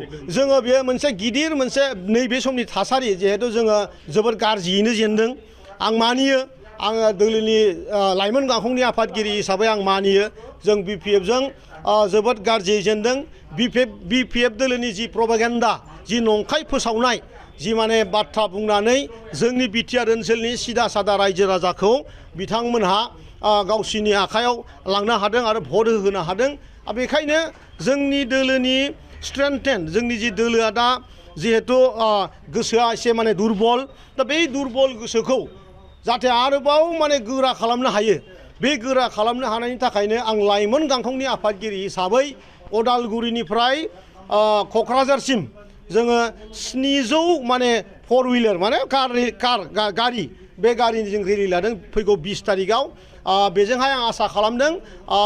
जोङो बे मोनसे गिदिर मोनसे नैबे समनि थासारि जिहेतु जोङो जोबोद गाज्रियैनो जेनदों आं मानियो आङो दोलोनि लाइमोन गांखंनि आफादगिरि हिसाबै आं मानियो जों बिपिएफजों जोबोद गाज्रियै जेनदों बिपिएफ दोलोनि जि प्रपागेन्डा जि नंखाय फोसावनाय जि माने बाथ्रा बुंनानै जोंनि बिटिआर ओनसोलनि सिदा सादा रायजो राजाखौ बिथांमोनहा गावसिनि आखायाव लांनो हादों आरो भट होहोनो हादों बेखायनो जोंनि दोलोनि स्ट्रेंथेन जोंनि जि दोलोआ दा जिहेतु गोसोआ एसे माने दुरबल दा बे दुरबल गोसोखौ जाहाथे आरोबाव माने गोरा खालामनो हायो बे गोरा खालामनो हानायनि थाखायनो आं लाइमोन गांखंनि आफादगिरि हिसाबै अदालगुरिनिफ्राय क'क्राझारसिम जोङो 700 माने 4 व्हीलर माने गारि बे गारिनि जों रेलि लादों फैगौ 20 तारिखआव बेजोंहाय आं आसा खालामदों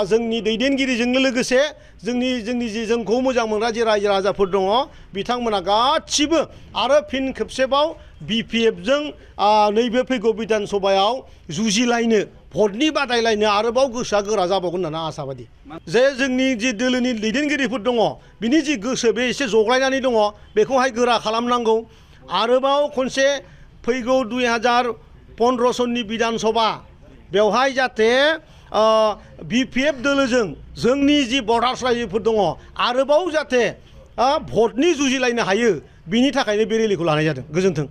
जोंनि दैदेनगिरिजोंनो लोगोसे जोंनि जि जोंखौ मोजां मोनग्रा जि रायजो राजाफोर दङ बिथांमोना गासिबो आरो फिन खेबसेबाव बिपिएफजों नैबे फैगौ बिधान सभायाव जुजिलायनो भटनि बादायलायनो आरोबाव गोसोआ गोरा जाबावगोन होननानै आसाबादि जे जोंनि जि दोलोनि दैदेनगिरिफोर दङ बिनि जि गोसो बे एसे जग्लायनानै दङ बेखौहाय गोरा खालामनांगौ आरोबाव खनसे फैगौ 2015 सननि बिधान सभा बेवहाय जाहाथे बिपिएफ दोलोजों जोंनि जि बर्डार्स रायजोफोर दङ आरोबाव जाहाथे भटनि जुजिलायनो हायो बिनि थाखायनो बे रेलिखौ लानाय जादों गोजोन्थों।